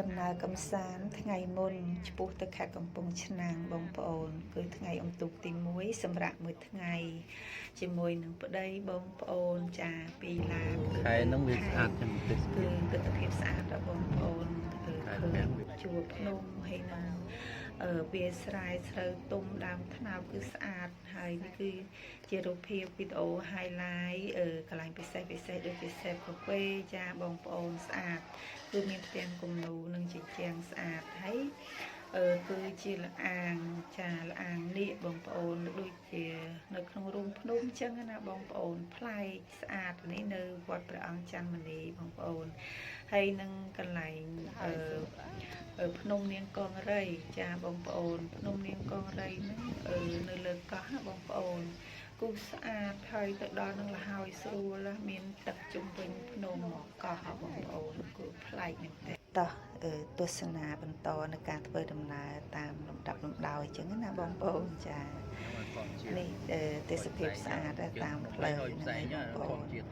ដំណើរកំសាន្តថ្ងៃមុនឆ្ពោះទៅខេត្តកំពង់ឆ្នាំងបងប្អូន គឺថ្ងៃអុំទូកទី1សម្រាប់មួយថ្ងៃជាមួយនឹងប្តីបងប្អូនចាពីឡានគឺ ខែហ្នឹងវាស្អាតចឹងទេស គឺ ភាព ទិដ្ឋភាពស្អាតដល់បងប្អូនគឺ ខែ ឃើញ ប្រាំងវា ជួរភ្នំហើយនឹងវាស្រែស្រូវទុំដើមថ្នោតគឺស្អាតហើយនេះគឺជារូបភាពវីដេអូ highlight កន្លែងពិសេសពិសេសដូចជា សេបកាហ្វេចាបងប្អូនស្អាត គឺមានផ្ទាំងគំនូរនិងជញ្ជាំងស្អាតហើយគឺជាលអាងចាលអាងនាគបងប្អូនដូចជានៅក្នុងរូងភ្នំអញ្ចឹងណាបងប្អូនប្លែកស្អាតនេះនៅវត្តព្រះអង្គច័ន្ទមនីបងប្អូនហើយនឹងកន្លែងអឺអឺភ្នំនាងកងរៃចាបងប្អូន ភ្នំនាងកងរៃហ្នឹងនៅលើកោះណាបងប្អូនគូស្អាតហើយទៅដល់នឹងលហើយស្រួលណាមានទឹកជុំវិញភ្នំកោះបងប្អូនគឺប្លែកមែនតើតោះទស្សនាបន្តនៅការធ្វើដំណើរតាមលំដាប់លំដោយអញ្ចឹងណាបងប្អូនចានេះទេសភាពស្អាតតាមផ្លូវហ្នឹងឯងបងប្អូន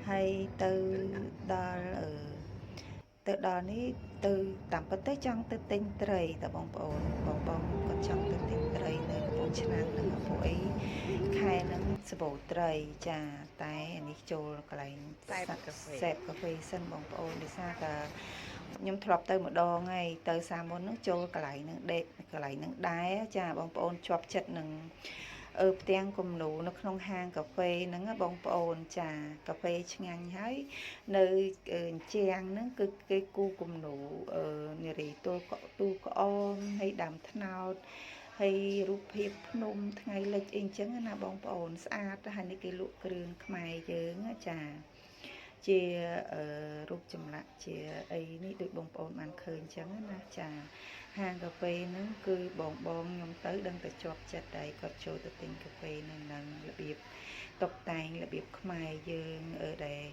ហើយទៅដល់ទៅដល់នេះទៅតាមពិតទៅចង់ទៅទិញត្រីតើបងប្អូនបងបងគាត់ចង់ទៅទិញត្រីនៅកំពង់ឆ្នាំងហ្នឹងពួកអីខែហ្នឹងសបោត្រីចាតែអានេះចូលកន្លែងសេបកាហ្វេសិនបងប្អូនដោយសារតែខ្ញុំធ្លាប់ទៅម្ដងហើយទៅសាមុនហ្នឹងចូលកន្លែងហ្នឹងដេកកន្លែងហ្នឹងដែរចាបងប្អូនជាប់ចិត្តនឹងផ្ទាំងគំនូរនៅក្នុងហាងកាហ្វេហ្នឹងណាបងប្អូនចាកាហ្វេឆ្ងាញ់ហើយនៅអញ្ជាំងហ្នឹងគឺគេគូគំនូរនារីទូលកទូក្អមហើយដើមថ្នោតហើយរូបភាពភ្នំថ្ងៃលិចអីអញ្ចឹងណាបងប្អូនស្អាតហើយនេះគេលក់គ្រឿងខ្មែរយើងណាចាជារូបចម្លាក់ជាអីនេះដូចបងប្អូនបានឃើញអញ្ចឹងណាចាហាងកាហ្វេហ្នឹងគឺបងបងខ្ញុំទៅដឹងតែជាប់ចិត្តដែរគាត់ចូលទៅទិញកាហ្វេនៅនឹងរបៀបតុបតែងរបៀបខ្មែរយើងដែល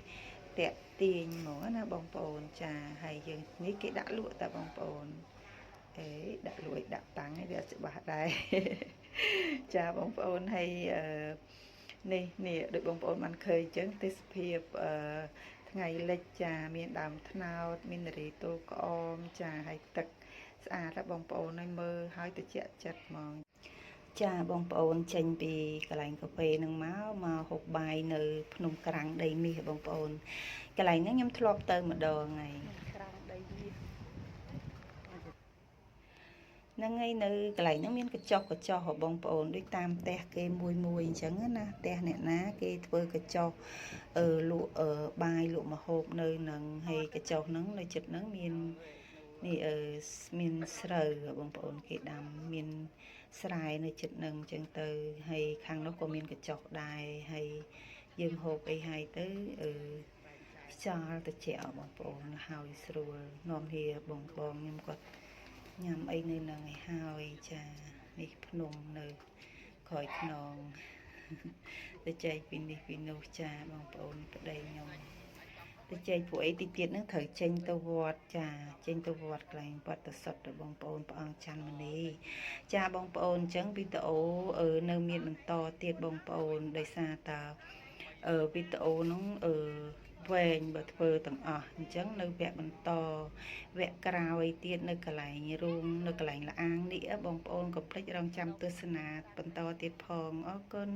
តាក់ទាញហ្មងណាបងប្អូនចាហើយយើងនេះគេដាក់លក់តែបងប្អូនអេដាក់លក់ឲ្យដាក់តាំងឲ្យវាអត់ច្បាស់ដែរ ចាបងប្អូនហើយអឺនេះនេះដូចបងប្អូនបានឃើញអញ្ចឹងទេសភាពថ្ងៃលិចចាមានដើមថ្នោតមាននារីទូលក្អមចាហើយទឹកស្អាតណាស់បងប្អូនហើយមើលហើយតិចចិត្តហ្មងចាបងប្អូនចេញពីកន្លែងកាហ្វេហ្នឹងមកមកហូបបាយនៅភ្នំក្រាំងដីមាសបងប្អូនកន្លែងហ្នឹងខ្ញុំធ្លាប់ទៅម្ដងហើយ ក្រាំងដីមាស ហ្នឹងហើយនៅកន្លែងហ្នឹងមានកញ្ចុះកញ្ចុះហ៎បងប្អូនដូចតាមផ្ទះគេមួយមួយអញ្ចឹងណាផ្ទះអ្នកណាគេធ្វើកញ្ចុះលក់បាយលក់ម្ហូបនៅហ្នឹងហើយកញ្ចុះហ្នឹងនៅចិត្តហ្នឹងមាននេះមានស្រូវហ៎បងប្អូនគេដាំមានស្រែនៅចិត្តហ្នឹងអញ្ចឹងទៅហើយខាងនោះក៏មានកញ្ចុះដែរហើយយើងហូបអីហើយទៅខ្យល់ត្រជាក់បងប្អូនហើយស្រួលនាំគ្នាបងបងខ្ញុំគាត់ ញ៉ាំអីនៅនឹងឲ្យហើយចានេះភ្នំនៅក្រោយខ្នង ទៅចែកពីនេះពីនោះចាបងប្អូនប្តីខ្ញុំទៅចែកពួកអីតិចទៀតហ្នឹងត្រូវចេញទៅវត្តចាចេញទៅវត្តកន្លែងវត្តសុទ្ធរបស់បងប្អូនព្រះអង្គច័ន្ទមនីចាបងប្អូនអញ្ចឹងវីដេអូនៅមានបន្តទៀតបងប្អូនដោយសារតើវីដេអូហ្នឹងវែងបើធ្វើទាំងអស់អញ្ចឹងនៅវគ្គបន្តវគ្គក្រោយទៀតនៅកន្លែងរូងនៅកន្លែងលាងនេះបងប្អូនកុំភ្លេចរងចាំទស្សនាបន្តទៀតផងអរគុណ។